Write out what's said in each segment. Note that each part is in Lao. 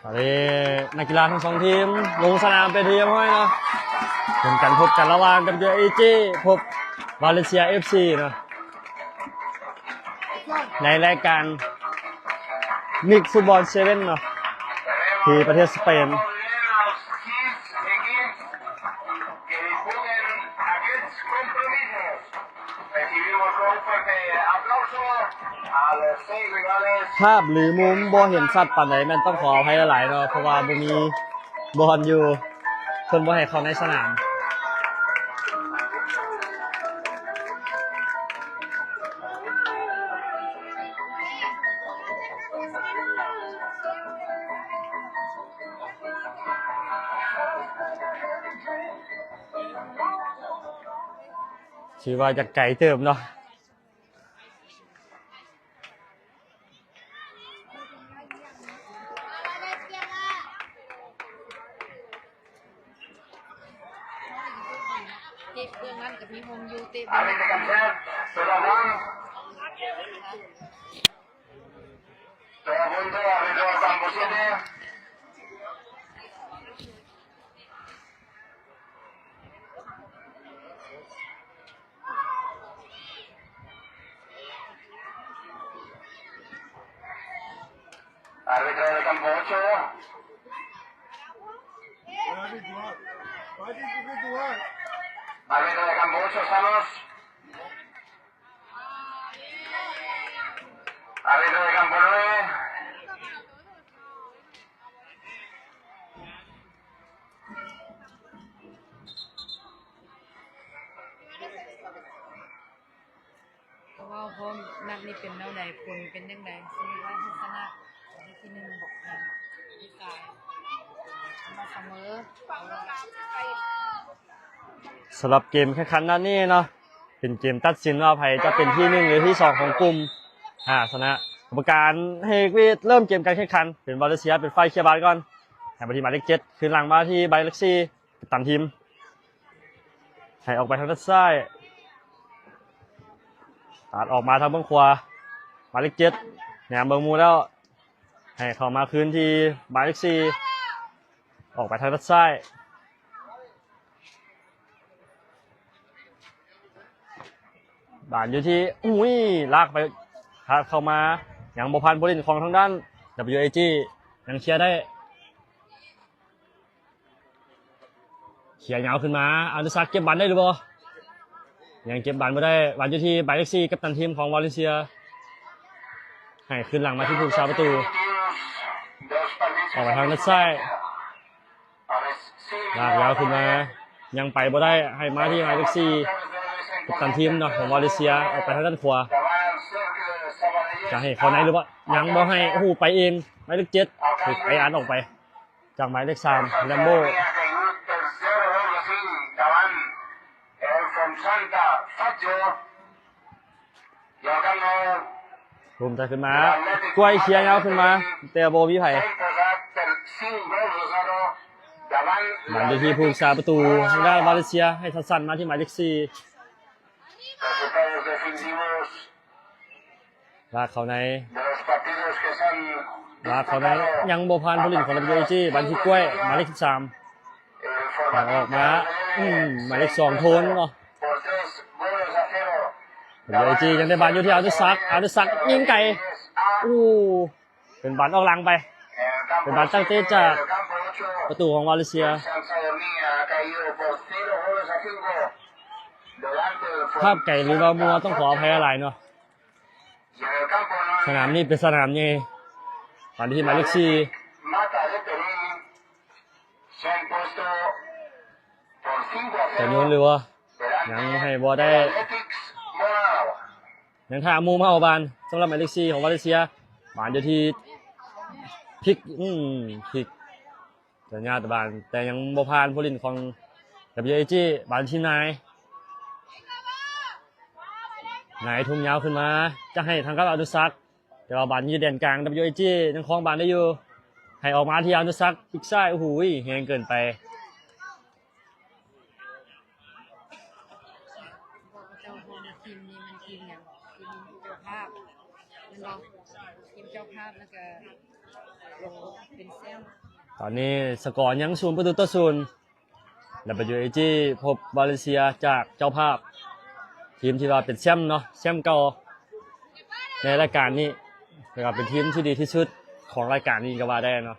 ຕອນນີ້ນັກກິລາທັງສອງທີມລົງສະໜາມເປັນທີ່ຮຽບຮ້ອຍເນາະ. ເປັນການພົບກັນລະຫວ່າງ WAG ພົບ Valencia FC ເນາະ ໃນລາຍການ Mix Football Seven ເນາະ ທີ່ປະເທດສະເປນ. Recibimos con un fuerte aplauso a los seis rivales. ພາບ ຫຼື ມຸມບໍ່ເຫັນຊັດປານໃດ ແມ່ນຕ້ອງຂໍອະໄພຫຼາຍໆເນາະ ເພາະວ່າບໍ່ມີບ່ອນຢູ່ ເພິ່ນບໍ່ໃຫ້ເຂົ້າໃນສະໜາມ. ຖືວ່າຈະໄກເຕີບເນາະ. ເຕະເບື້ອງນັ້ນກໍມີໂຮມຢູ່ ເຕະເບື້ອງນັ້ນກໍມີໂຮມ. Todo el mundo, árbitro del campo siete. Árbitro del campo ocho. Árbitro del campo ocho, estamos. Árbitro de campo nueve. ເວົ້າພ້ອມ ນັດນີ້ເປັນແນວໃດ? ຜົນເປັນຈັ່ງໃດ? ສົມມຸດວ່າເຮົາຊະນະ ໄດ້ທີໜຶ່ງ ບອກ ທີ່ສາມ ມາສະເໝີ. ສຳລັບເກມແຂ່ງຂັນນັດນີ້ເນາະ ເປັນເກມຕັດສິນວ່າໃຜຈະເປັນທີໜຶ່ງ ຫຼື ທີສອງຂອງກຸ່ມ ຫາຊະນະ. ກຳມະການໃຫ້ເວດເລີ່ມເກມການແຂ່ງຂັນ ເປັນວາເລເຊຍເປັນຝ່າຍເຄຍບານກ່ອນ ໃຫ້ມາທີ່ໝາຍເລກເຈັດ ຄືນຫຼັງມາທີ່ໝາຍເລກສີ່ ກັບຕັນທີມ ໃຫ້ອອກໄປທາງດ້ານຊ້າຍ ຕັດອອກມາທາງເບື້ອງຂວາ ໝາຍເລກເຈັດ ແນມເບິ່ງໝູ່ແລ້ວ ໃຫ້ເຂົ້າມາຄືນທີ່ໝາຍເລກສີ່ ອອກໄປທາງດ້ານຊ້າຍ ບານຢູ່ທີ່ ອຸ້ຍ ລາກໄປ ພາດເຂົ້າມາ ຍັງບໍ່ຜ່ານຜູ້ຫຼິ້ນຂອງທາງດ້ານ WAG ຍັງເຄຍໄດ້ ເຄຍຍາວຂຶ້ນມາ ອະນຸສັກເກັບບານໄດ້ຫຼືບໍ່? ຍັງເກັບບານບໍ່ໄດ້ ບານຢູ່ທີ່ໝາຍເລກສີ່ ກັບຕັນທີມຂອງວາເລນເຊຍ ໃຫ້ຄືນຫຼັງມາທີ່ຜູ້ຮັກສາປະຕູ ອອກໄປທາງດ້ານຊ້າຍ ລາກຍາວຂຶ້ນມາ ຍັງໄປບໍ່ໄດ້ ໃຫ້ມາທີ່ໝາຍເລກສີ່ ກັບຕັນທີມເນາະ ຂອງວາເລນເຊຍ ອອກໄປທາງດ້ານຂວາ ຈະໃຫ້ເຂົ້າໃນຫຼືບໍ່? ຍັງບໍ່ໃຫ້ ໂອ້ໂຫ ໄປເອງ ໝາຍເລກເຈັດ ຖືກໄອອັນອອກໄປ ຈາກໝາຍເລກສາມ ແລມໂບ ໂຮມໃຈຂຶ້ນມາ ກ້ວຍເຄຍຍາວຂຶ້ນມາ ແຕ່ບໍ່ມີໃຜ ບານຢູ່ທີ່ຜູ້ຮັກສາປະຕູ ທາງດ້ານວາເລນເຊຍ ໃຫ້ທັດສັນມາທີ່ໝາຍເລກສີ່ ລາກເຂົ້າໃນ ລາກເຂົ້າໃນ ຍັງບໍ່ຜ່ານຜູ້ຫຼິ້ນຂອງ WAG ບານທີ່ກ້ວຍ ໝາຍເລກສິບສາມ ອອກມາ ອືມ ໝາຍເລກສອງ ໂທນເນາະ WAG ຍັງໄດ້ບານຢູ່ທີ່ອານຸສັກ ອານຸສັກຍິງໄກ ໂອ້ ເປັນບານອອກຫຼັງໄປ ເປັນບານຕັ້ງເຕະຈາກປະຕູຂອງວາເລນເຊຍ ພາບໄກຫຼືວ່າມົວ ຕ້ອງຂໍອະໄພຫຼາຍໆເນາະ. ສະໜາມນີ້ເປັນສະໜາມໃຫຍ່ ບານທີ່ໝາຍເລກສີ່ ຈະໂຍນຫຼືບໍ່ ຍັງໃຫ້ບໍ່ໄດ້ ຍັງຖ້າໝູ່ມາເອົາບານ ສຳລັບໝາຍເລກສີ່ຂອງວາເລນເຊຍ ບານຢູ່ທີ່ພິກ ອືມ ພິກ ຈະຍາດບານ ແຕ່ຍັງບໍ່ຜ່ານຜູ້ຫຼິ້ນຂອງ WAG ບານທີ່ນາຍ ນາຍທຸ່ມຍາວຂຶ້ນມາ ຈະໃຫ້ທາງກັບອານຸສັກ ແຕ່ວ່າບານຢູ່ແດນກາງ WAG ຍັງຄອງບານໄດ້ຢູ່ ໃຫ້ອອກມາທີ່ອານຸສັກ ປີກຊ້າຍ ໂອ້ໂຫ ແຮງເກີນໄປ. ເຈົ້າຂອງທີມນີ້ມັນທີມຫຍັງ? ທີມເຈົ້າພາບແມ່ນບໍ່? ທີມເຈົ້າພາບ ແລ້ວກໍເປັນແຊ້ມ. ຕອນນີ້ສະກໍຍັງສູນປະຕູຕໍ່ສູນ. ດັບເບິນຢູເອຈີ ພົບວາເລນເຊຍຈາກເຈົ້າພາບ ທີມທີ່ວ່າເປັນແຊ້ມເນາະ ແຊ້ມເກົ່າໃນລາຍການນີ້ ແລ້ວກໍເປັນທີມທີ່ດີທີ່ສຸດຂອງລາຍການນີ້ກໍວ່າໄດ້ເນາະ.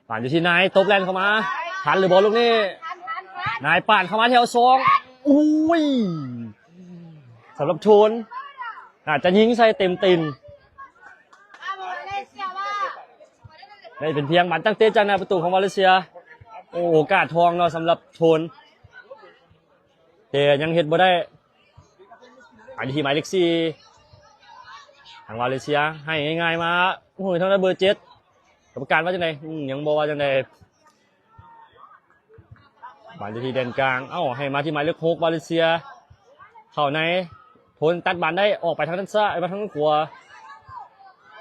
ປານຢູ່ທີ່ນາຍ ຕົບແລ່ນເຂົ້າມາ ທັນຫຼືບໍ່ລູກນີ້? ນາຍປານເຂົ້າມາແຖວສອງ ໂອ້ຍ ສຳລັບໂທນ ອາດຈະຍິງໃສ່ເຕັມຕີນ. ໄດ້ເປັນພຽງບານຕັ້ງເຕະຈາກໜ້າປະຕູຂອງວາເລນເຊຍ. ໂອ້ ໂອກາດທອງເນາະ ສຳລັບໂທນ ແຕ່ຍັງເຮັດບໍ່ໄດ້. ອັນທີ່ໝາຍເລກສີ່ ທາງວາເລນເຊຍໃຫ້ງ່າຍໆມາ ໂອ້ຍ ທາງດ້ານເບີເຈັດ ກຳມະການວ່າຈັ່ງໃດ? ອືມ ຍັງບໍ່ວ່າຈັ່ງໃດ. ບານຢູ່ທີ່ແດນກາງ ເອົ້າ ໃຫ້ມາທີ່ໝາຍເລກຫົກ ວາເລນເຊຍ ເຂົ້າໃນ ໂທນຕັດບານໄດ້ ອອກໄປທາງດ້ານຊ້າຍ ມາທາງດ້ານຂວາ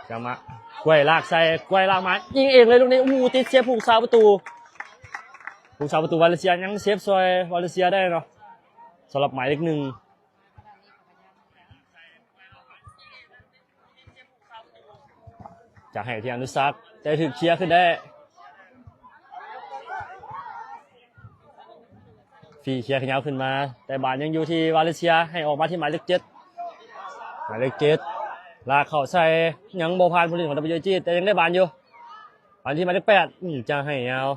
ຈະມາ ກວຍລາກໃສ່ ກວຍລາກມາ ຍິງເອງເລີຍລູກນີ້. ໂອ້ໂຫ ຕິດເຊບຜູ້ຮັກສາປະຕູ ຜູ້ຮັກສາປະຕູວາເລນເຊຍຍັງເຊບຊ່ອຍວາເລນເຊຍໄດ້ເນາະ ສຳລັບໝາຍເລກໜຶ່ງ. ຈະໃຫ້ທີ່ອະນຸສັກ ແຕ່ຖືກເຄຍຂຶ້ນໄດ້ ຟຣີເຄຍຍາວຂຶ້ນມາ ແຕ່ບານຍັງຢູ່ທີ່ວາເລນເຊຍ ໃຫ້ອອກມາທີ່ໝາຍເລກເຈັດ ໝາຍເລກເຈັດ ລາກເຂົ້າໃສ່ ຍັງບໍ່ຜ່ານຜູ້ຫຼິ້ນຂອງດັບເບິນຢູເອຈີ ແຕ່ຍັງໄດ້ບານຢູ່. ບານທີ່ໝາຍເລກແປດ ອືມ ຈະໃຫ້ຍາວ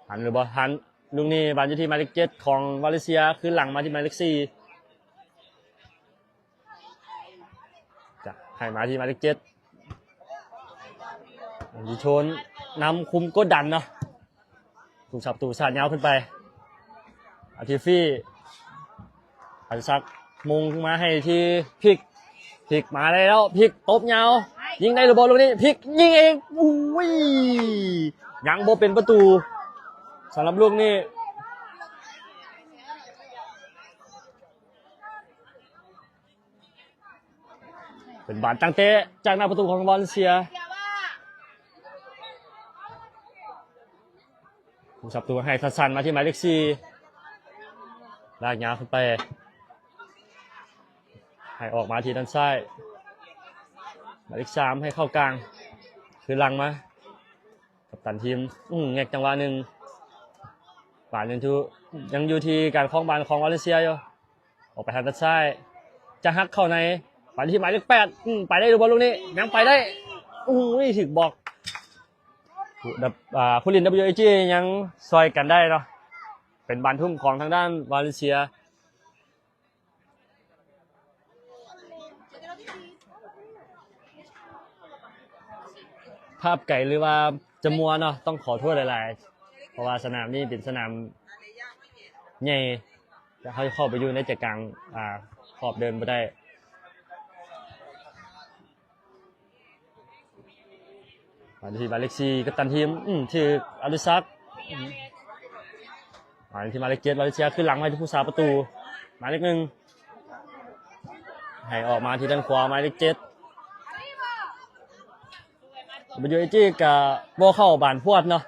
ທັນຫຼືບໍ່ທັນ? ລູກນີ້ບານຢູ່ທີ່ໝາຍເລກເຈັດຂອງວາເລນເຊຍ ຄືນຫຼັງມາທີ່ໝາຍເລກສີ່ ຈະໃຫ້ມາທີ່ໝາຍເລກເຈັດ ທີ່ໂທນນຳຄຸມກົດດັນເນາະ ຜູ້ຮັກສາປະຕູສາດຍາວຂຶ້ນໄປ ອາທິຟີ ອາທິສັກ ມຸງມາໃຫ້ທີ່ພິກ ພິກມາໄດ້ແລ້ວ ພິກຕົບຍາວ ຍິງໄດ້ຫຼືບໍ່ລູກນີ້? ພິກຍິງເອງ ໂອ້ຍ ຍັງບໍ່ເປັນປະຕູ ສຳລັບລູກນີ້. ເປັນບານຕັ້ງເຕະຈາກໜ້າປະຕູຂອງວາເລນເຊຍ ຜູ້ຮັກສາປະຕູໃຫ້ສັ້ນໆມາທີ່ໝາຍເລກສີ່ ລາກຍາວຂຶ້ນໄປ ໃຫ້ອອກມາທີ່ດ້ານຊ້າຍ ໝາຍເລກສາມໃຫ້ເຂົ້າກາງ ຄືນຫຼັງມາ ກັບຕັນທີມ ອືມ ແງກຈັງຫວະໜຶ່ງ ບານຍັງຢູ່ ຍັງຢູ່ທີ່ການຄອງບານຂອງວາເລນເຊຍຢູ່ ອອກໄປທາງດ້ານຊ້າຍ ຈະຫັກເຂົ້າໃນ ໄປທີ່ໝາຍເລກແປດ ອືມ ໄປໄດ້ຫຼືບໍ່ລູກນີ້? ຍັງໄປໄດ້ ໂອ້ຍ ຖືກບລັອກ ຜູ້ ດັບ ອ່າ ຜູ້ຫຼິ້ນດັບເບິນຢູເອຈີຍັງຊ່ອຍກັນໄດ້ເນາະ ເປັນບານທຸ່ມຂອງທາງດ້ານວາເລນເຊຍ. ພາບໄກຫຼືວ່າຈະມົວເນາະ ຕ້ອງຂໍໂທດຫຼາຍໆ ເພາະວ່າສະໜາມນີ້ເປັນສະໜາມໃຫຍ່ ແລະ ເຮົາເຂົ້າໄປຢູ່ໃນໃຈກາງ ອ່າ ຂອບເດີ່ນບໍ່ໄດ້. ມາທີ່ໝາຍເລກສີ່ ກັບຕັນທີມ ອືມ ຖືກອະນຸສັກ ອືມ ມາທີ່ໝາຍເລກເຈັດ ມາເລເຊຍ ຄືນຫຼັງມາທີ່ຜູ້ຮັກສາປະຕູ ໝາຍເລກໜຶ່ງ ໃຫ້ອອກມາທີ່ດ້ານຂວາ ໝາຍເລກເຈັດ ເປັນຢູເອຈີ ກະບໍ່ເຂົ້າບານພວດເນາະ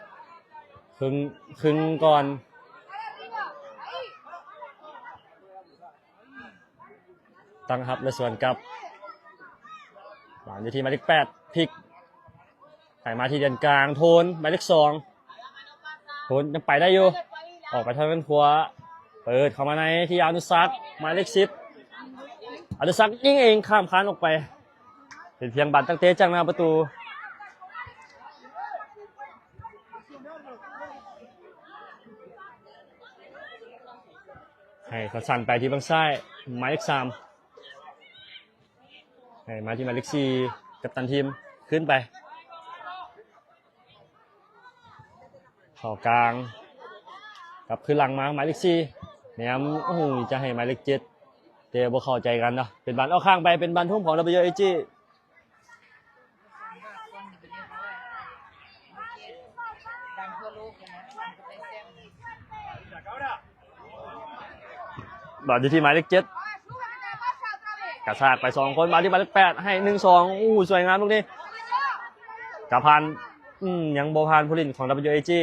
ຄຶ່ງ ຄຶ່ງກ່ອນ. ຕັ້ງຮັບ ແລະ ສວນກັບ ວາງຢູ່ທີ່ໝາຍເລກແປດ ພິກ ໃຫ້ມາທີ່ແດນກາງ ໂທນ ໝາຍເລກສອງ ໂທນຍັງໄປໄດ້ຢູ່ ອອກໄປທາງດ້ານຂວາ ເປີດເຂົ້າມາໃນທີ່ອະນຸສັກ ໝາຍເລກສິບ ອະນຸສັກຍິງເອງ ຂ້າມຄານອອກໄປ ເປັນພຽງບານຕັ້ງເຕະຈາກໜ້າປະຕູ. ໃຫ້ເຂົາສັ່ນໄປທີ່ເບື້ອງຊ້າຍ ໝາຍເລກສາມ ໃຫ້ມາທີ່ໝາຍເລກສີ່ ກັບຕັນທີມ ຄືນໄປ ເຂົ້າກາງ ກັບຄືນຫຼັງມາ ໝາຍເລກສີ່ ແນມ ໂອ້ໂຫ ຈະໃຫ້ໝາຍເລກເຈັດ ແຕ່ບໍ່ເຂົ້າໃຈກັນເນາະ ເປັນບານອອກຂ້າງໄປ ເປັນບານທຸ່ມຂອງ ດັບເບິນຢູເອຈີ. ບານຢູ່ທີ່ໝາຍເລກເຈັດ ກະຊາກໄປສອງຄົນ ມາທີ່ໝາຍເລກແປດ ໃຫ້ໜຶ່ງສອງ ໂອ້ ສວຍງາມລູກນີ້ ກະຜ່ານ ອືມ ຍັງບໍ່ຜ່ານຜູ້ຫຼິ້ນຂອງ ດັບເບິນຢູເອຈີ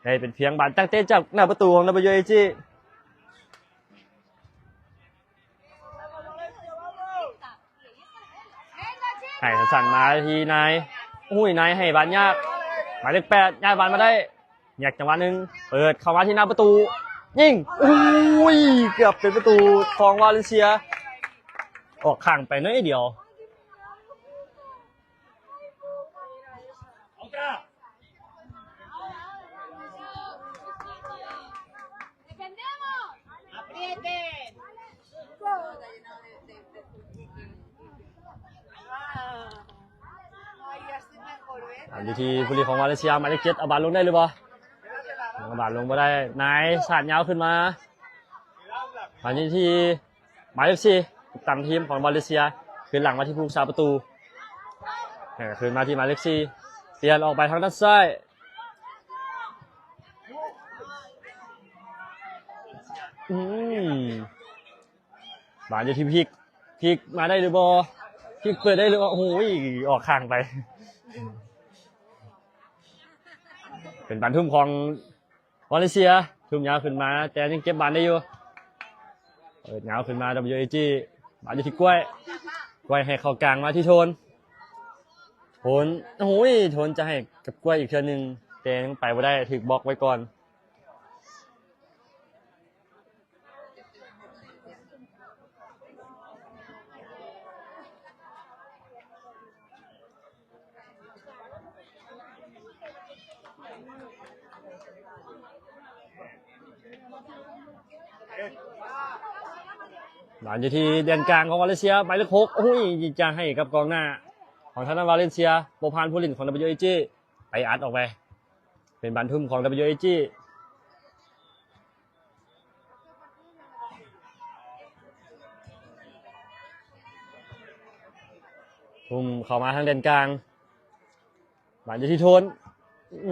ໄດ້ເປັນພຽງບານຕັ້ງເຕະຈາກໜ້າປະຕູຂອງ ດັບເບິນຢູເອຈີ. ໃຫ້ສັ້ນໆມາທີ່ນາຍ ໂອ້ຍ ນາຍໃຫ້ບານຍາກ ໝາຍເລກແປດ ຍ້າຍບານມາໄດ້ ແຍກຈັງຫວະໜຶ່ງ ເປີດເຂົ້າມາທີ່ໜ້າປະຕູ ຍິງ ໂອ້ຍ ເກືອບເປັນປະຕູຂອງວາເລນເຊຍ ອອກຂ້າງໄປໜ້ອຍດຽວ. Defendemos. Aprieten. ອັນຢູ່ທີ່ຜູ້ຫຼິ້ນຂອງມາເລເຊຍ ໝາຍເລກເຈັດ ເອົາບານລົງໄດ້ຫຼືບໍ່? ເອົາບານລົງບໍ່ໄດ້ ນາຍສາດຍາວຂຶ້ນມາ ມາຢູ່ທີ່ໝາຍເລກສີ່ ກັບຕັນທີມຂອງມາເລເຊຍ ຄືນຫຼັງມາທີ່ຜູ້ຮັກສາປະຕູ ເອີ ຄືນມາທີ່ໝາຍເລກສີ່ ປ່ຽນອອກໄປທາງດ້ານຊ້າຍ ອືມ ບານຢູ່ທີ່ພິກ ພິກມາໄດ້ຫຼືບໍ່? ພິກເປີດໄດ້ຫຼືບໍ່? ໂອ້ຍ ອອກຂ້າງໄປ ເປັນບານທຸ່ມຂອງມາເລເຊຍ ທຸ່ມຍາວຂຶ້ນມາ ແຕ່ຍັງເກັບບານໄດ້ຢູ່ ເປີດຍາວຂຶ້ນມາ ດັບເບິນຢູເອຈີ ບານຢູ່ທີ່ກ້ວຍ ກ້ວຍໃຫ້ເຂົ້າກາງມາທີ່ໂທນ ໂທນ ໂອ້ຍ ໂທນຈະໃຫ້ກັບກ້ວຍອີກເທື່ອໜຶ່ງ ແຕ່ຍັງໄປບໍ່ໄດ້ ຖືກບລັອກໄວ້ກ່ອນ. ບານຢູ່ທີ່ແດນກາງຂອງມາເລເຊຍ ໝາຍເລກຫົກ ໂອ້ຍ ຈະໃຫ້ກັບກອງໜ້າຂອງທາງດ້ານມາເລເຊຍ ບໍ່ຜ່ານຜູ້ຫຼິ້ນຂອງ ດັບເບິນຢູເອຈີ ໄປອັດອອກໄປ ເປັນບານທຸ່ມຂອງ ດັບເບິນຢູເອຈີ ທຸ່ມເຂົ້າມາທາງແດນກາງ ບານຢູ່ທີ່ໂທນ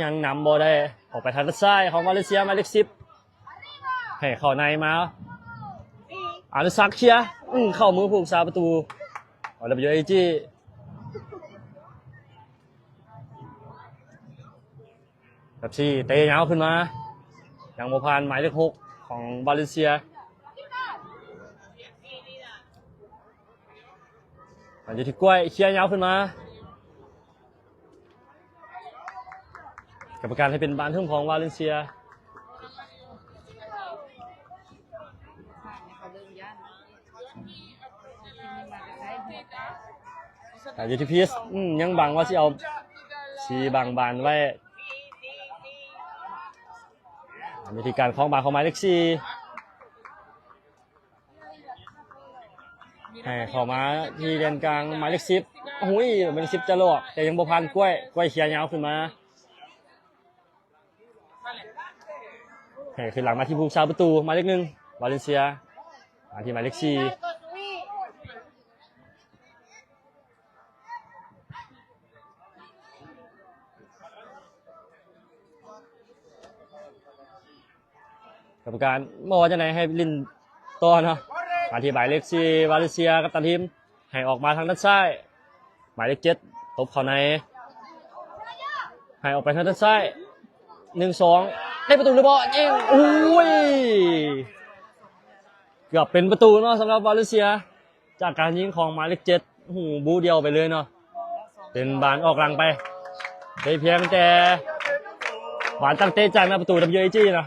ຍັງນຳບໍ່ໄດ້ ອອກໄປທາງດ້ານຊ້າຍຂອງມາເລເຊຍ ໝາຍເລກສິບ ໃຫ້ເຂົ້າໃນມາ ອານຸສັກເຄຍ ອື ເຂົ້າມືຜູ້ຮັກສາປະຕູ ອອກ ດັບເບິນຢູເອຈີ ແປັບຊີເຕະຍາວຂຶ້ນມາ ຍັງບໍ່ຜ່ານໝາຍເລກຫົກຂອງວາເລນເຊຍ ມາຢູ່ທີ່ກ້ວຍ ເຄຍຍາວຂຶ້ນມາ ກຳມະການໃຫ້ເປັນບານທຸ່ມຂອງວາເລນເຊຍ. ອາ ຢູທີພີ ອືມ ຍັງບັງວ່າຊິເອົາ ຊິບັງບານໄວ້ ວິທີການຄອງບານຂອງໝາຍເລກສີ່ ໃຫ້ເຂົ້າມາທີ່ແດນກາງ ໝາຍເລກສິບ ໂອ້ຍ ໝາຍເລກສິບຈະຫຼອກ ແຕ່ຍັງບໍ່ຜ່ານ ກ້ວຍ ກ້ວຍເຄຍຍາວຂຶ້ນມາ ໃຫ້ຂຶ້ນຫຼັງມາທີ່ຜູ້ຮັກສາປະຕູ ໝາຍເລກໜຶ່ງ ວາເລນເຊຍ ມາທີ່ໝາຍເລກສີ່ ກຳມະການບອກວ່າຈັ່ງໃດ ໃຫ້ຫຼິ້ນຕໍ່ເນາະ ມາທີ່ໝາຍເລກສີ່ ວາເລນເຊຍ ກັບຕັນທີມ ໃຫ້ອອກມາທາງດ້ານຊ້າຍ ໝາຍເລກເຈັດ ຕົບເຂົ້າໃນ ໃຫ້ອອກໄປທາງດ້ານຊ້າຍ ໜຶ່ງສອງ ໄດ້ປະຕູຫຼືບໍ່? ຍິງ ໂອ້ຍ ເກືອບເປັນປະຕູເນາະ ສຳລັບວາເລນເຊຍ ຈາກການຍິງຂອງໝາຍເລກເຈັດ ໂອ້ໂຫ ບູດຽວໄປເລີຍເນາະ ເປັນບານອອກຫຼັງໄປ ໄດ້ພຽງແຕ່ບານຕັ້ງເຕະຈາກໜ້າປະຕູ ດັບເບິນຢູເອຈີ ເນາະ.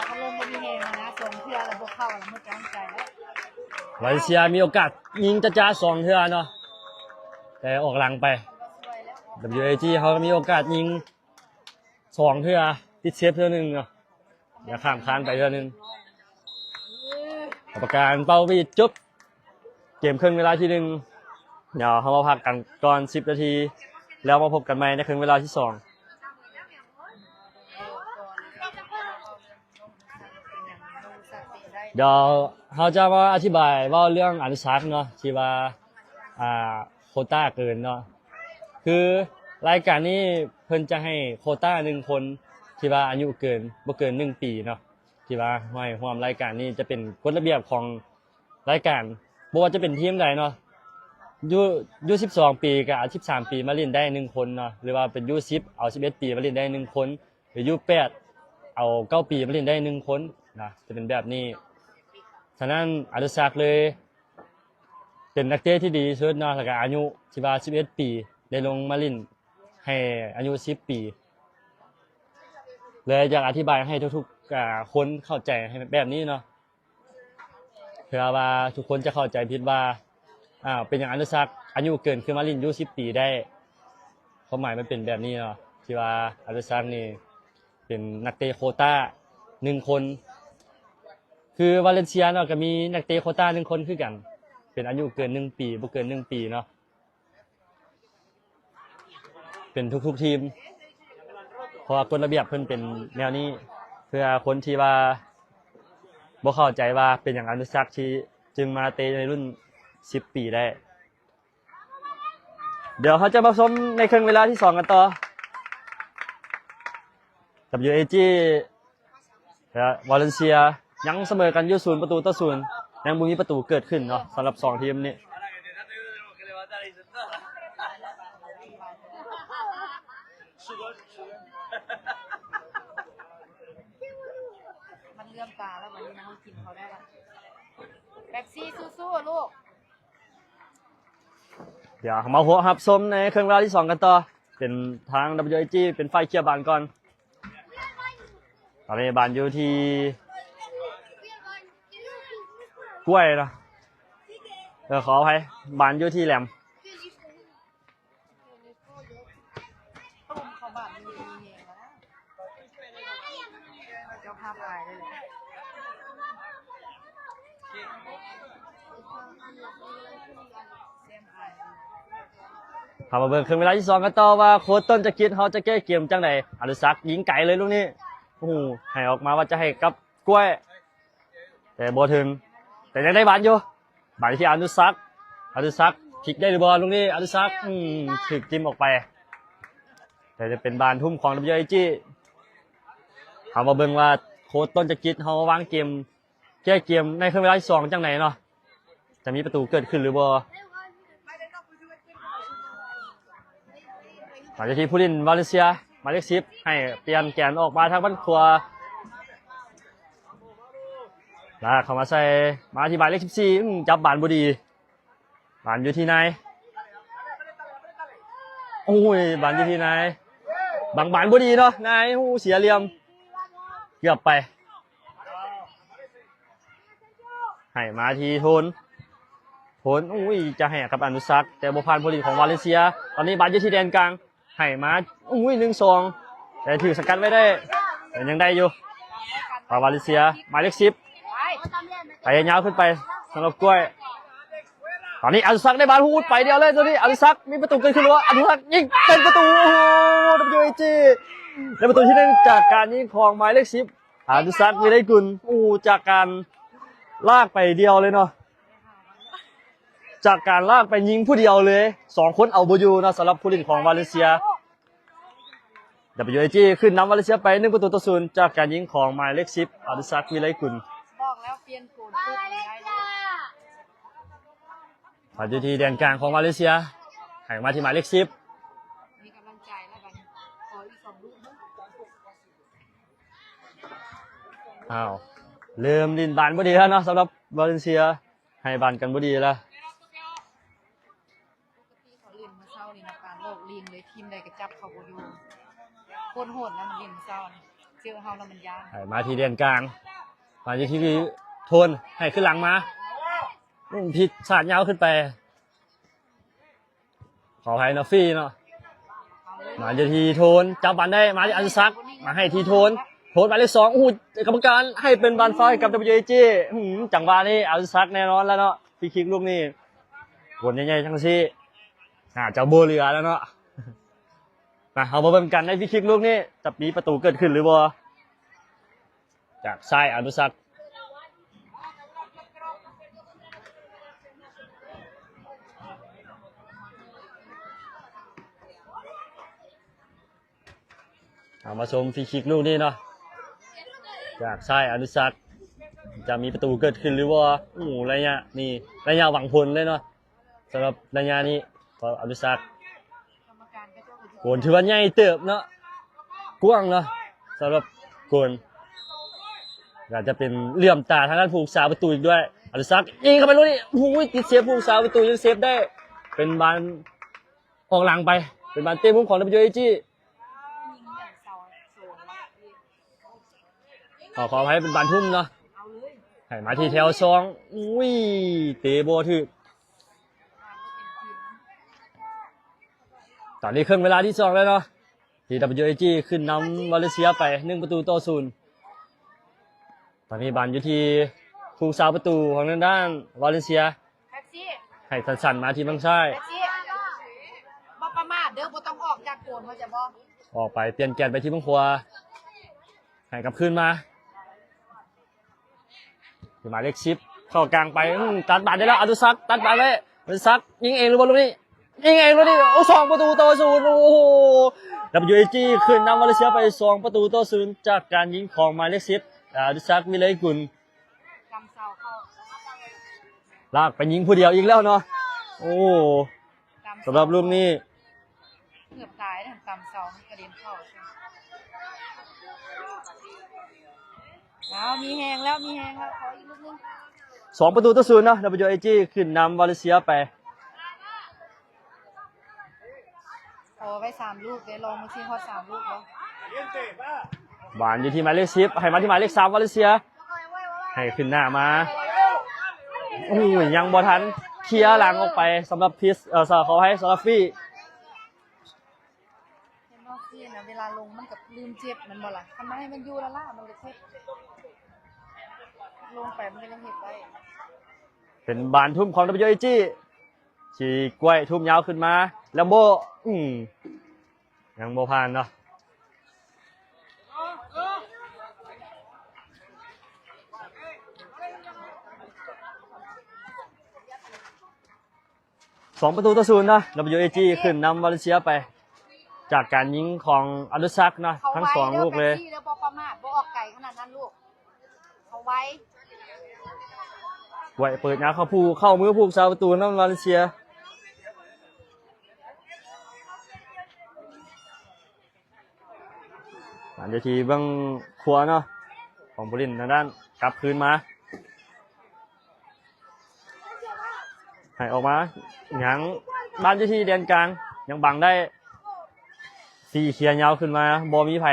ເຂົາລົງບໍ່ມີແຮງແລ້ວນະ ສອງເທື່ອແລ້ວບໍ່ເຂົ້າແລ້ວ ໝົດກຳລັງໃຈແລ້ວ. ມາເລເຊຍມີໂອກາດຍິງຈ້າໆ ສອງເທື່ອເນາະ ແຕ່ອອກຫຼັງໄປ ດັບເບິນຢູເອຈີ ເຮົາກໍມີໂອກາດຍິງສອງເທື່ອ ຕິດເຊບເທື່ອໜຶ່ງເນາະ ແລ້ວຂ້າມຄານໄປເທື່ອໜຶ່ງ ກຳມະການເປົ່າຫວີດຈົບເກມເຄິ່ງເວລາທີໜຶ່ງ ດຽວເຮົາມາພັກກັນກ່ອນສິບນາທີ ແລ້ວມາພົບກັນໃໝ່ໃນເຄິ່ງເວລາທີສອງ ດຽວເຮົາຈະມາອະທິບາຍເວົ້າເລື່ອງອະນຸສັກເນາະ ທີ່ວ່າ ອ່າ ໂຄຕ້າເກີນເນາະ ຄືລາຍການນີ້ເພິ່ນຈະໃຫ້ໂຄຕ້າໜຶ່ງຄົນ ທີ່ວ່າອາຍຸເກີນ ບໍ່ເກີນໜຶ່ງປີເນາະ ທີ່ວ່າໃຫ້ຮ່ວມລາຍການນີ້ ຈະເປັນກົດລະບຽບຂອງລາຍການ ບໍ່ວ່າຈະເປັນທີມໃດເນາະ ຢູ ຢູສິບສອງປີ ກໍເອົາສິບສາມປີມາຫຼິ້ນໄດ້ໜຶ່ງຄົນເນາະ ຫຼືວ່າເປັນຢູສິບ ເອົາສິບເອັດປີມາຫຼິ້ນໄດ້ໜຶ່ງຄົນ ຫຼືຢູແປດ ເອົາເກົ້າປີມາຫຼິ້ນໄດ້ໜຶ່ງຄົນນະ ຈະເປັນແບບນີ້. ສະນັ້ນອະນຸສັກເລີຍເປັນນັກເຕະທີ່ດີທີ່ສຸດເນາະ ແລ້ວກະອາຍຸທີ່ວ່າສິບເອັດປີ ໄດ້ລົງມາຫຼິ້ນໃຫ້ອາຍຸສິບປີ ເລີຍຢາກອະທິບາຍໃຫ້ທຸກໆ ອາ ຄົນເຂົ້າໃຈໃຫ້ແບບນີ້ເນາະ ເພື່ອວ່າທຸກຄົນຈະເຂົ້າໃຈຜິດວ່າ ອ້າວ ເປັນຫຍັງອະນຸສັກອາຍຸເກີນຂຶ້ນມາຫຼິ້ນຢູ່ສິບປີໄດ້ ຄວາມໝາຍມັນເປັນແບບນີ້ເນາະ ທີ່ວ່າອະນຸສັກນີ້ເປັນນັກເຕະໂຄຕ້າໜຶ່ງຄົນ ຄືວາເລັນເຊຍເນາະ ກໍມີນັກເຕະໂຄຕ້າໜຶ່ງຄົນຄືກັນ ເປັນອາຍຸເກີນໜຶ່ງປີ ບໍ່ເກີນໜຶ່ງປີເນາະ ເປັນທຸກໆທີມ ເພາະວ່າກົດລະບຽບເພິ່ນເປັນແນວນີ້ ເພື່ອຄົນທີ່ວ່າບໍ່ເຂົ້າໃຈວ່າເປັນຫຍັງອະນຸສັກທີ່ຈຶ່ງມາເຕະໃນລຸ້ນສິບປີໄດ້. ດຽວເຮົາຈະມາຊົມໃນເຄິ່ງເວລາທີສອງກັນຕໍ່ WAG ແລະ ວາເລັນເຊຍ ຍັງສະເໝີກັນຢູ່ສູນປະຕູຕໍ່ສູນ ຍັງບໍ່ມີປະຕູເກີດຂຶ້ນເນາະ ສຳລັບສອງທີມນີ້. ມັນເຫຼື້ອມຕາແລ້ວ ບັດນີ້ມັນກິນເຂົ້າໄດ້ລະ ເປັບຊີ ສູ້ໆ ລູກ. ດຽວເຮົາມາຮັບຊົມໃນເຄິ່ງເວລາທີສອງກັນຕໍ່ ເປັນທາງ WAG ເປັນຝ່າຍເຄຍບານກ່ອນ ຕອນນີ້ບານຢູ່ທີ່ກ້ວຍເນາະ ເອີ ຂໍອະໄພ ບານຢູ່ທີ່ແຫຼມ. ເຈົ້າພາບອາຍເລີຍ ເຮົາມາເບິ່ງເຄິ່ງເວລາທີສອງກັນຕໍ່ວ່າໂຄ້ດຕົ້ນຈະກິດເຮົາຈະແກ້ເກມຈັ່ງໃດ. ອະນຸສັກຍິງໄກເລີຍລູກນີ້ ໂອ້ໂຫ ໃຫ້ອອກມາວ່າຈະໃຫ້ກັບກ້ວຍ ແຕ່ບໍ່ເຖິງ ແຕ່ຍັງໄດ້ບານຢູ່ ບານທີ່ອະນຸສັກ ອະນຸສັກພິກໄດ້ຫຼືບໍ່ລູກນີ້ ອະນຸສັກ ອືມ ຖືກຈິ້ມອອກໄປ ແຕ່ຈະເປັນບານທຸ່ມຂອງ WAG. ເຮົາມາເບິ່ງວ່າໂຄ້ດຕົ້ນຈະກິດເຮົາວາງເກມ ແກ້ເກມໃນເຄິ່ງເວລາທີສອງຈັ່ງໃດເນາະ ຈະມີປະຕູເກີດຂຶ້ນຫຼືບໍ່. ມາທີ່ຜູ້ຫຼິ້ນວາເລັນເຊຍ ໝາຍເລກສິບ ໃຫ້ປ່ຽນແກນອອກມາທາງບ້ານຂວາ ລາກເຂົ້າມາໃສ່ ມາທີ່ໝາຍເລກສິບສີ່ ອືມ ຈັບບານບໍ່ດີ ບານຢູ່ທີ່ນາຍ ໂອ້ຍ ບານຢູ່ທີ່ນາຍ ບັງບານບໍ່ດີເນາະ ນາຍ ໂອ້ ເສຍຫຼ່ຽມ ເກືອບໄປ ໃຫ້ມາທີ່ໂທນ ໂທນ ໂອ້ຍ ຈະໃຫ້ກັບອະນຸສັກ ແຕ່ບໍ່ຜ່ານຜູ້ຫຼິ້ນຂອງວາເລັນເຊຍ. ຕອນນີ້ບານຢູ່ທີ່ແດນກາງ ໃຫ້ມາ ໂອ້ຍ ໜຶ່ງສອງ ແຕ່ຖືກສະກັດໄວ້ໄດ້ ແຕ່ຍັງໄດ້ຢູ່ ປາວາເລັນເຊຍ ໝາຍເລກສິບ ໄປຍາວຂຶ້ນໄປສຳລັບກ້ວຍ. ຕອນນີ້ອະນຸສັກໄດ້ບານ ໂອ້ໂຫ ໄປດຽວເລີຍ ຕອນນີ້ອະນຸສັກມີປະຕູເກີດຂຶ້ນ ຫຼືວ່າອະນຸສັກຍິງເປັນປະຕູ ໂອ້ໂຫ WAG ໄດ້ປະຕູທີໜຶ່ງຈາກການຍິງຂອງໝາຍເລກສິບ ອະນຸສັກ ວິໄລກຸນ ໂອ້ ຈາກການລາກໄປດຽວເລີຍເນາະ ຈາກການລາກໄປຍິງຜູ້ດຽວເລີຍ ສອງຄົນເອົາບໍ່ຢູ່ເນາະ ສຳລັບຜູ້ຫຼິ້ນຂອງວາເລັນເຊຍ. WAG ຂຶ້ນນຳວາເລັນເຊຍໄປໜຶ່ງປະຕູຕໍ່ສູນ ຈາກການຍິງຂອງໝາຍເລກສິບ ອະນຸສັກ ວິໄລກຸນ. ບອກແລ້ວປ່ຽນໂກນ ບານຢູ່ທີ່ແດນກາງຂອງວາເລັນເຊຍ ໃຫ້ມາທີ່ໝາຍເລກສິບ ມີກຳລັງໃຈແລ້ວບັດນີ້ ຂໍອີກສອງລູກ. ອ້າວ ເລີ່ມຫຼິ້ນບານບໍ່ດີແລ້ວເນາະ ສຳລັບວາເລັນເຊຍ ໃຫ້ບານກັນບໍ່ດີແລ້ວ. ປົກກະຕິເຂົາຫຼິ້ນມື້ເຊົ້ານີ້ນະ ການຫຼອກຫຼິ້ນເລີຍ ທີມໃດກໍຈັບເຂົາບໍ່ຢູ່ ໂຄດໂຫດນະ ມັນຫຼິ້ນມື້ເຊົ້ານີ້ ເຈີເຮົາແລ້ວມັນຢ້ານ. ໃຫ້ມາທີ່ແດນກາງ ມາຢູ່ທີ່ໂທນ ໃຫ້ຂຶ້ນຫຼັງມາ ອືມ ຜິດ ສາດຍາວຂຶ້ນໄປ ຂໍອະໄພເນາະ ຟຣີເນາະ ມາຢູ່ທີ່ໂທນ ຈັບບານໄດ້ ມາທີ່ອະນຸສັກ ມາໃຫ້ທີ່ໂທນ ໂທນໝາຍເລກສອງ ໂອ້ໂຫ ກຳມະການໃຫ້ເປັນບານຟາວໃຫ້ກັບ WAG ອືມ ຈັງຫວະນີ້ອະນຸສັກແນ່ນອນແລ້ວເນາະ ຟຣີຄິກລູກນີ້ ໂກນໃຫຍ່ໆ ຈັ່ງຊີ້ ໜ້າຈະບໍ່ເຫຼືອແລ້ວເນາະ. ມາ ເຮົາມາເບິ່ງກັນໃນຟຣີຄິກລູກນີ້ ຈະມີປະຕູເກີດຂຶ້ນຫຼືບໍ່ ຈາກຊາຍອະນຸສັກ. ເຮົາມາຊົມຟຣີຄິກລູກນີ້ເນາະ ຈາກຊາຍອະນຸສັກ ຈະມີປະຕູເກີດຂຶ້ນຫຼືບໍ່. ໂອ້ ໄລຍະນີ້ ໄລຍະຫວັງຜົນເລີຍເນາະ ສຳລັບໄລຍະນີ້ ຂອງອະນຸສັກ ໂກນຖືວ່າໃຫຍ່ເຕີບເນາະ ກວ້າງເນາະ ສຳລັບໂກນ. ອາດຈະເປັນເຫຼື້ອມຕາທາງດ້ານຜູ້ຮັກສາປະຕູອີກດ້ວຍ. ອານຸສັກຍິງເຂົ້າໄປລູກນີ້ ໂອ້ໂຫ ຕິດເຊຟ ຜູ້ຮັກສາປະຕູຍັງເຊຟໄດ້. ເປັນບານອອກຫຼັງໄປ ເປັນບານເຕະມຸມຂອງ WAG. ຂໍ ຂໍອະໄພ ເປັນບານທຸ່ມເນາະ ໃຫ້ມາທີ່ແຖວສອງ. ອຸ້ຍ ເຕະບໍ່ຖືກ. ຕອນນີ້ເຄິ່ງເວລາທີສອງແລ້ວເນາະ ທີ່ WAG ຂຶ້ນນຳວາເລນເຊຍໄປໜຶ່ງປະຕູຕໍ່ສູນ. ຕອນນີ້ບານຢູ່ທີ່ຜູ້ຮັກສາປະຕູຂອງທາງດ້ານວາເລນເຊຍ ໃຫ້ສັ້ນໆມາທີ່ຝັ່ງຊ້າຍ. ບໍ່ປະໝາດເດີ ບໍ່ຕ້ອງອອກຈາກໂກນ ເຂົ້າໃຈບໍ່? ອອກໄປ ປ່ຽນແກນໄປທີ່ເບື້ອງຂວາ ໃຫ້ກັບຄືນມາ ທີ່ໝາຍເລກສິບ ເຂົ້າກາງໄປ ອືມ ຕັດບານໄດ້ແລ້ວ ອານຸສັກ ຕັດບານໄວ້ ອານຸສັກ ຍິງເອງຫຼືບໍ່ລູກນີ້? ຍິງເອງລູກນີ້ ໂອ້ ສອງປະຕູຕໍ່ສູນ. ໂອ້ໂຫ WAG ຂຶ້ນນຳວາເລນເຊຍໄປສອງປະຕູຕໍ່ສູນ ຈາກການຍິງຂອງໝາຍເລກສິບ ອານຸສັກ ວິໄລກຸນ ກຳເສົາເຂົ້າ ລາກໄປຍິງຜູ້ດຽວອີກແລ້ວເນາະ. ໂອ້ ກຳເສົາ ສຳລັບລູກນີ້ ເກືອບຕາຍນະ ກຳເສົາມັນກະເດັນເຂົ້າ. ເອົາ ມີແຮງແລ້ວ ມີແຮງແລ້ວ ຂໍອີກລູກໜຶ່ງ. ສອງປະຕູຕໍ່ສູນເນາະ WAG ຂຶ້ນນຳວາເລນເຊຍໄປ. ຂໍໄວ້ສາມລູກເດ້ ລອງເບິ່ງຊິຮອດສາມລູກບໍ່? ບານຢູ່ທີ່ໝາຍເລກສິບ ໃຫ້ມາທີ່ໝາຍເລກສາມ ວາເລນເຊຍ ໃຫ້ຂຶ້ນໜ້າມາ. ໂອ້ຍ ຍັງບໍ່ທັນເຄຍຫຼັງອອກໄປ ສຳລັບ Fritz ເອີ ຂໍອະໄພ ສຳລັບ Fritz. ເຫັນບໍ່ Fritz ນະ ເວລາລົງມັນກໍລືມເຈັບ ແມ່ນບໍ່ລະ? ຄັນມັນໃຫ້ມັນຢູ່ລ້າໆ ມັນກໍເຈັບ ລົງໄປມັນກໍຍັງເຮັດໄດ້. ເປັນບານທຸ່ມຂອງ WAG ທີ່ກ້ວຍທຸ່ມຍາວຂຶ້ນມາ ແລ້ວໂບ ອືມ ຍັງບໍ່ຜ່ານເນາະ. ສອງປະຕູຕໍ່ສູນເນາະ WAG ຂຶ້ນນຳວາເລນເຊຍໄປ ຈາກການຍິງຂອງອານຸສັກເນາະ ທັງສອງລູກເລີຍ. ເຂົາໄວເດີ ແປຊີເດີ ບໍ່ປະໝາດ ບໍ່ອອກໄກຂະໜາດນັ້ນລູກ ເຂົາໄວ. ໄວ ເປີດຍາວເຂົ້າຜູ້ ເຂົ້າມືຜູ້ຮັກສາປະຕູນຳວາເລນເຊຍ. ມາຢູ່ທີ່ເບື້ອງຂວາເນາະ ຂອງຜູ້ຫຼິ້ນທາງດ້ານ ກັບຄືນມາ ໃຫ້ອອກມາ ຍັງບານຢູ່ທີ່ແດນກາງ ຍັງບັງໄດ້ ສີເຄຍຍາວຂຶ້ນມາ ບໍ່ມີໃຜ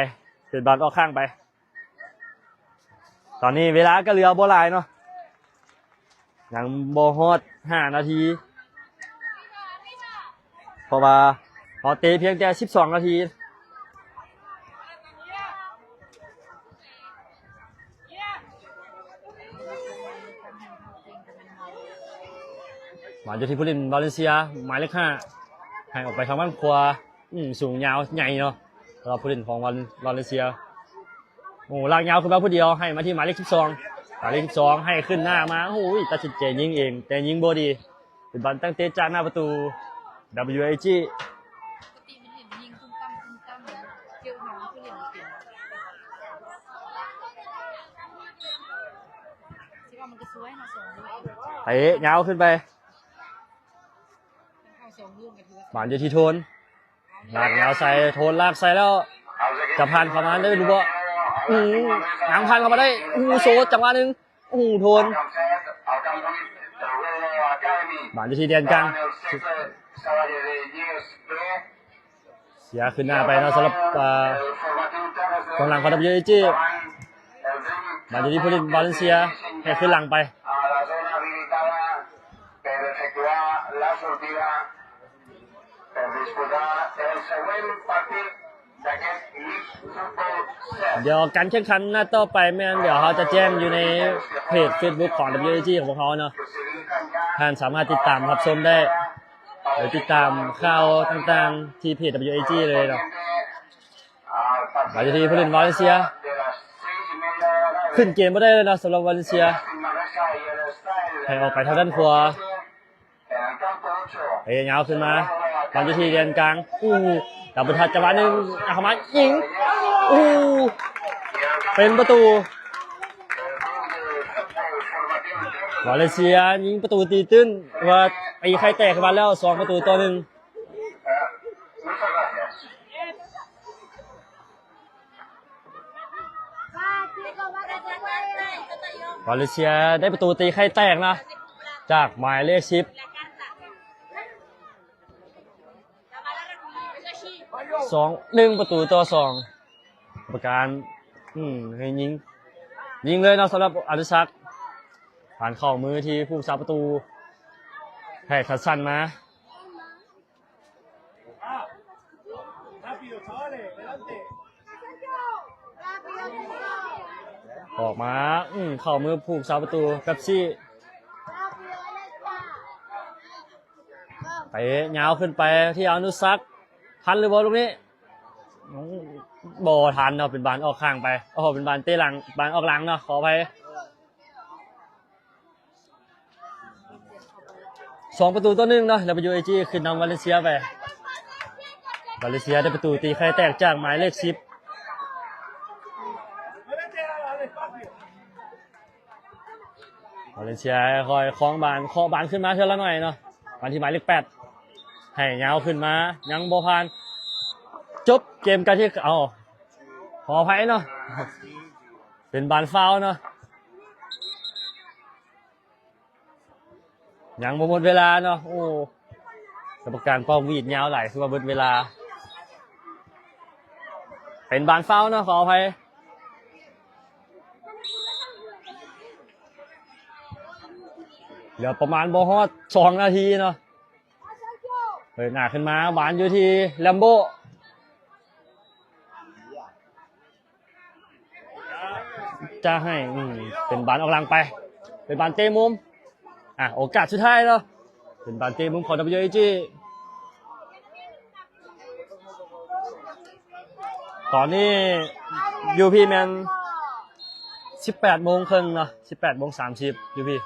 ເປັນບານອອກຂ້າງໄປ. ຕອນນີ້ເວລາກໍເຫຼືອບໍ່ຫຼາຍເນາະ ຍັງບໍ່ຮອດຫ້ານາທີ ເພາະວ່າເຮົາເຕະພຽງແຕ່ສິບສອງນາທີ. ມາຢູ່ທີ່ຜູ້ຫຼິ້ນວາເລນເຊຍ ໝາຍເລກຫ້າ ໃຫ້ອອກໄປທາງດ້ານຂວາ ອືມ ສູງຍາວໃຫຍ່ເນາະ ສຳລັບຜູ້ຫຼິ້ນຂອງວາ ວາເລນເຊຍ. ໂອ້ ລາກຍາວຂຶ້ນມາຜູ້ດຽວ ໃຫ້ມາທີ່ໝາຍເລກສິບສອງ ໝາຍເລກສິບສອງ ໃຫ້ຂຶ້ນໜ້າມາ ໂອ້ຍ ຕັດສິນໃຈຍິງເອງ ແຕ່ຍິງບໍ່ດີ ເປັນບານຕັ້ງເຕະຈາກໜ້າປະຕູ WAG. ເຕະຍາວຂຶ້ນໄປ ບານຢູ່ທີ່ໂທນ ລາກຍາວໃສ່ ໂທນລາກໃສ່ແລ້ວ ຈະຜ່ານເຂົ້າມາໄດ້ຫຼືບໍ່? ອືມ ຍັງຜ່ານເຂົ້າມາໄດ້ ໂອ້ໂຫ ໂຊດ ຈັງຫວະໜຶ່ງ ໂອ້ໂຫ ໂທນ ບານຢູ່ທີ່ແດນກາງ ເສຍຄືນໜ້າໄປເນາະ ສຳລັບ ເອີ ກອງຫຼັງຂອງ WAG. ບານຢູ່ທີ່ຜູ້ຫຼິ້ນວາເລນເຊຍ ໃຫ້ຄືນຫຼັງໄປ. ດຽວການແຂ່ງຂັນນັດຕໍ່ໄປແມ່ນ ດຽວເຮົາຈະແຈ້ງຢູ່ໃນເພຈເຟສບຸກຂອງ WAG ຂອງພວກເຮົາເນາະ. ທ່ານສາມາດຕິດຕາມຮັບຊົມໄດ້ ຫຼື ຕິດຕາມຂ່າວຕ່າງໆທີ່ເພຈ WAG ເລີຍເນາະ. ມາຢູ່ທີ່ຜູ້ຫຼິ້ນວາເລນເຊຍ ຂຶ້ນເກມບໍ່ໄດ້ເລີຍເນາະ ສຳລັບວາເລນເຊຍ ໃຫ້ອອກໄປທາງດ້ານຂວາ ເຕະຍາວຂຶ້ນມາ ບານຢູ່ທີ່ແດນກາງ ອູ້ ດັບເບິນທັດ ຈັງຫວະໜຶ່ງ ເອົາເຂົ້າມາຍິງ ອູ້ ເປັນປະຕູ ວາເລນເຊຍຍິງປະຕູຕີຕື້ນ ວ່າຕີໄຂ່ແຕກຂຶ້ນມາແລ້ວ ສອງປະຕູຕໍ່ໜຶ່ງ. ວາເລນເຊຍໄດ້ປະຕູຕີໄຂ່ແຕກນະ ຈາກໝາຍເລກສິບ ສອງ ໜຶ່ງປະຕູຕໍ່ສອງ ກຳມະການ ອືມ ໃຫ້ຍິງ ຍິງເລີຍເນາະ ສຳລັບອະນຸສັກ ຜ່ານເຂົ້າມືທີ່ຜູ້ຮັກສາປະຕູ ໃຫ້ຄັດສັນມາ ອອກມາ ອືມ ເຂົ້າມືຜູ້ຮັກສາປະຕູ ແປັບຊີ ເຕະຍາວຂຶ້ນໄປທີ່ອະນຸສັກ ທັນຫຼືບໍ່ລູກນີ້? ບໍ່ທັນເນາະ ເປັນບານອອກຂ້າງໄປ ໂອ້ ເປັນບານເຕະຫຼັງ ບານອອກຫຼັງເນາະ ຂໍອະໄພ. ສອງປະຕູຕໍ່ໜຶ່ງເນາະ ແລ້ວ WAG ຂຶ້ນນຳວາເລນເຊຍໄປ ວາເລນເຊຍໄດ້ປະຕູຕີໄຂ່ແຕກຈາກໝາຍເລກສິບ ວາເລນເຊຍຄ່ອຍຄອງບານ ເຄາະບານຂຶ້ນມາເທື່ອລະໜ້ອຍເນາະ ມາທີ່ໝາຍເລກແປດ ໃຫ້ຍາວຂຶ້ນມາ ຍັງບໍ່ຜ່ານ ຈົບເກມການທີ່ ເອົາ ຂໍອະໄພເນາະ ເປັນບານຟາວເນາະ ຍັງບໍ່ໝົດເວລາເນາະ ໂອ້ ກຳມະການເປົ່າຫວີດຍາວຫຼາຍ ຄືວ່າເບິດເວລາ ເປັນບານຟາວເນາະ ຂໍອະໄພ ເຫຼືອປະມານບໍ່ຮອດສອງນາທີເນາະ ເປີດໜ້າຂຶ້ນມາ ບານຢູ່ທີ່ແລມໂບ ຈະໃຫ້ ອືມ ເປັນບານອອກຫຼັງໄປ ເປັນບານເຕະມຸມ ອ່ະ ໂອກາດສຸດທ້າຍເນາະ ເປັນບານເຕະມຸມຂອງ WAG ຕອນນີ້ຢູ່ພີ້ແມ່ນສິບແປດໂມງເຄິ່ງເນາະ ສິບແປດໂມງສາມສິບຢູ່ພີ້.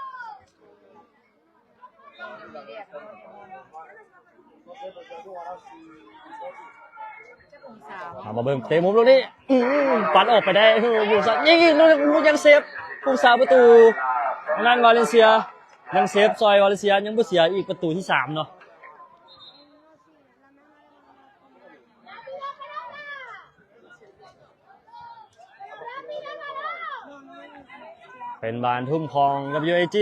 ເອົາມາເບິ່ງເຕະມຸມລູກນີ້ ອືມ ປັດອອກໄປໄດ້ ເອີ ຜູ້ຮັກສາ ຍິງອີກລູກ ຍັງເຊບ ຜູ້ຮັກສາປະຕູ ທາງດ້ານວາເລນເຊຍ ຍັງເຊບຊ່ອຍວາເລນເຊຍ ຍັງບໍ່ເສຍອີກປະຕູທີສາມເນາະ. ເປັນບານທຸ່ມຂອງ WAG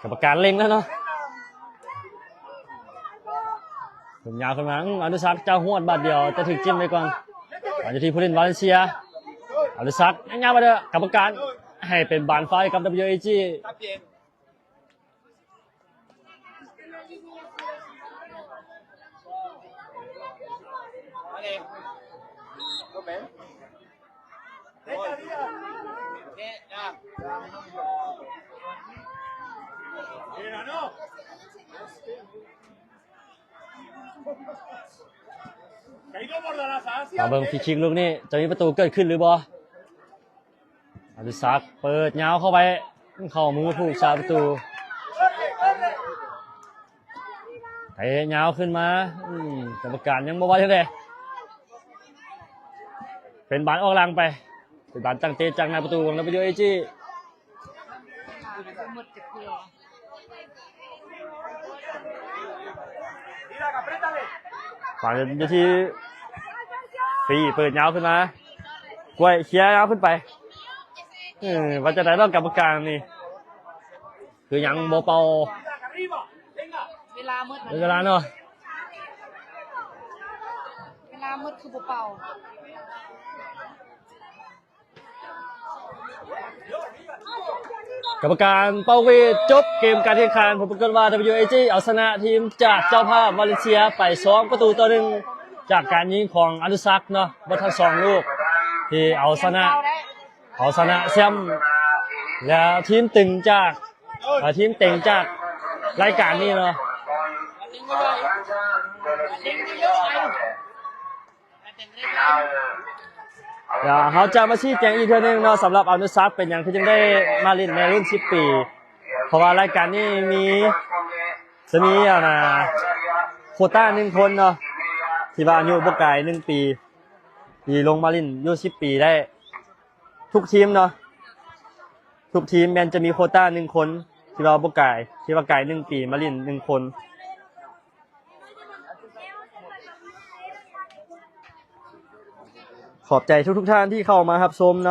ກຳມະການເລັ່ງແລ້ວເນາະ ທຸ່ມຍາວຂຶ້ນມາ ອານຸສັກຈະຫວດບາດດຽວ ຈະຖືກຈິ້ມໄວ້ກ່ອນ ມາຢູ່ທີ່ຜູ້ຫຼິ້ນວາເລນເຊຍ ອານຸສັກຍາວມາເດີ ກຳມະການໃຫ້ເປັນບານຟາວໃຫ້ກັບ WAG. ມາເບິ່ງຟຣີຄິກລູກນີ້ ຈະມີປະຕູເກີດຂຶ້ນຫຼືບໍ່? ອານຸສັກເປີດຍາວເຂົ້າໄປ ເຂົ້າມືຜູ້ຮັກສາປະຕູ ເຕະຍາວຂຶ້ນມາ ອືມ ກຳມະການຍັງບໍ່ວ່າຈັ່ງໃດ ເປັນບານອອກຫຼັງໄປ ເປັນບານຕັ້ງເຕະຈາກໜ້າປະຕູຂອງ WAG. ປານຢູ່ທີ່ຟຣີ ເປີດຍາວຂຶ້ນມາ ກ້ວຍເຄຍຍາວຂຶ້ນໄປ ເອີ ວ່າຈັ່ງໃດເນາະ ກຳມະການນີ້ ຄືຍັງບໍ່ເປົ່າ ເວລາໝົດ ເວລາເນາະ ເວລາໝົດຄືບໍ່ເປົ່າ. ກຳມະການເປົ່າຫວີດ ຈົບເກມການແຂ່ງຂັນ ຜົນປາກົດວ່າ WAG ເອົາຊະນະທີມຈາກເຈົ້າພາບວາເລນເຊຍໄປສອງປະຕູຕໍ່ໜຶ່ງ ຈາກການຍິງຂອງອານຸສັກເນາະ ເບິດທັງສອງລູກ ທີ່ເອົາຊະນະ ເອົາຊະນະແຊມ ແລະ ທີມຕຶງຈາກ ເອີ ທີມເຕັງຈາກລາຍການນີ້ເນາະ. ດຽວເຮົາຈະມາຊີ້ແຈງອີກເທື່ອໜຶ່ງເນາະ ສຳລັບອານຸສັກ ເປັນຫຍັງຄືຈຶ່ງໄດ້ມາຫຼິ້ນໃນລຸ້ນສິບປີ ເພາະວ່າລາຍການນີ້ມີ ຈະມີ ອັນນ່າ ໂຄຕ້າໜຶ່ງຄົນເນາະ ທີ່ວ່າອາຍຸບໍ່ກາຍໜຶ່ງປີ ທີ່ລົງມາຫຼິ້ນອາຍຸສິບປີໄດ້ ທຸກທີມເນາະ ທຸກທີມແມ່ນຈະມີໂຄຕ້າໜຶ່ງຄົນ ທີ່ວ່າບໍ່ກາຍ ທີ່ວ່າກາຍໜຶ່ງປີມາຫຼິ້ນໜຶ່ງຄົນ. ຂອບໃຈທຸກໆທ່ານທີ່ເຂົ້າມາຮັບຊົມເນາະ.